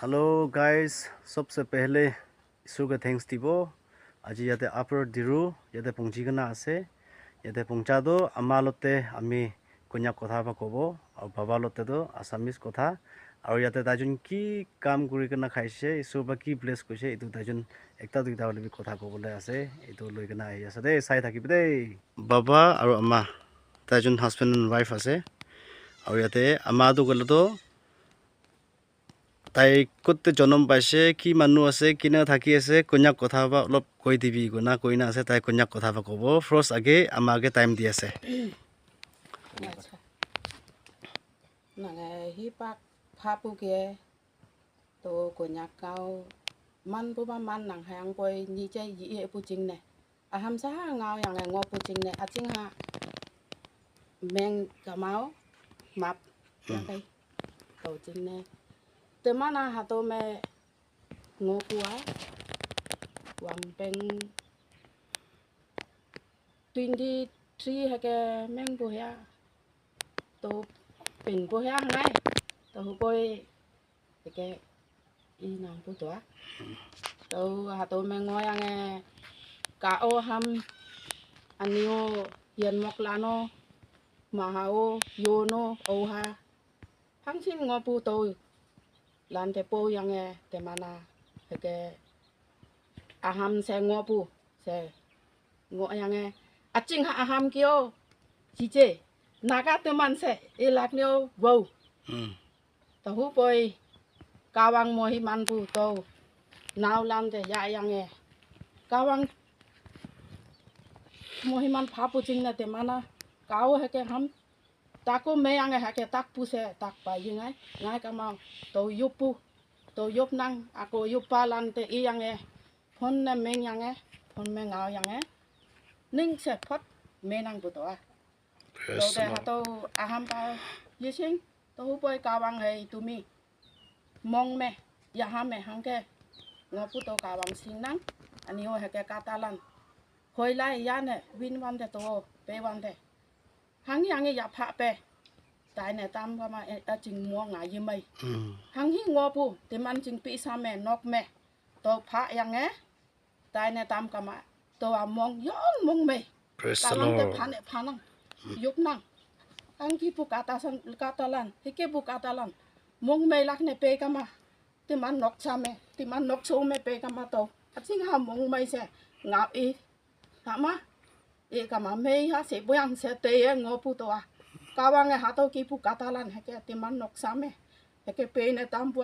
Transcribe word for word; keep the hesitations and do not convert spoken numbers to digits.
Hello guys, sobse pehle Isor ke thanks dibo. Aji yate Upper Diru yate pongchi kena ase. Yate pongcha toh ama lote ami Konyak kotha ba kobo, aru baba lote toh Assamese kotha. Aru yate taijun ki kam kuri kena khaise, Isor ba ki bless koise, etu taijun ekta duita hoile bi kotha kobole ase. Etu loi kena ahi ase de, sai thakibi de. Baba aru ama, taijun husband and wife ase. Aru yate ama tu koile toh tai kote jonom paise, ki manu ase, kina thaki ase, Konyak kotha ba olop koi dibi kona koina ase, tai Konyak kotha ba kobo. First age ama ke time di ase. Acha. Nange hipak phapu ke to Konyak kau man pu ba man nang hayang poi ni chai yi e pu ching ne. Aham sa ha ngau yang e ngo pu ching ne. Aching ha meng kamau map yang kai. To ching ne. Te mana ha to me ngo pu a. Wang peng twenty three ha ke meng pu ya. To pin pu ya ngai. To hu poi. Eke i nang pu to a. To ha to me ngo yang e ka o ham ani o yen mok lano ma ha o yo no o ha. Hang sin ngo pu to lan te po yang e te mana. Eke aham se ngo pu se ngo yang e aching ha aham kio. Chiche naga teman se ilak neo wow. Hmm. Tahu poi kawang mohi man pu to. Nau lam te ya yang e. Kawang mohi man phapu ching na te mana. Kau heke ham. Taku me yang e heke tak pu se tak pa ying ai. Ngai kamang. To yup pu. To yup nang. Ako yup pa lan te i yang e. Phone ne meng yang e. Phone me ngau yang e. Ning se phot me nang pu to a. Praise the Lord. To te ha to aham pa yising. To hu poi kawang hei tumi. Mong me, ya ha me hang ke. Ngo pu to kawang sing nang. Ani ho heke katalan. Hoi lai ya ne, win wan te to, pe wan te. Hang yang ya pha pe. Tai ne tam kama e, a ching mo nga yi mai. Hmm. Hang hi ngo pu, te man ching pi sa me, nok me. To pha yang e. Tai ne tam kama. To a mong, yong mong me. Praise the Lord. Kawang te pha ne pha nang. Yup nang. Ang ki pu kata san, katalan. Hike pu katalan. Mong me lak ne pe kama. Ti man nok sa me. Ti man nok so me pe kama to. Aching ha mong me se. Ngau i. Hama. I kama me ha se boyang se te ye ngo pu to a. Kawang e ha to ki pu katalan. Heke ti man nok sa me. Heke pe ne tam pu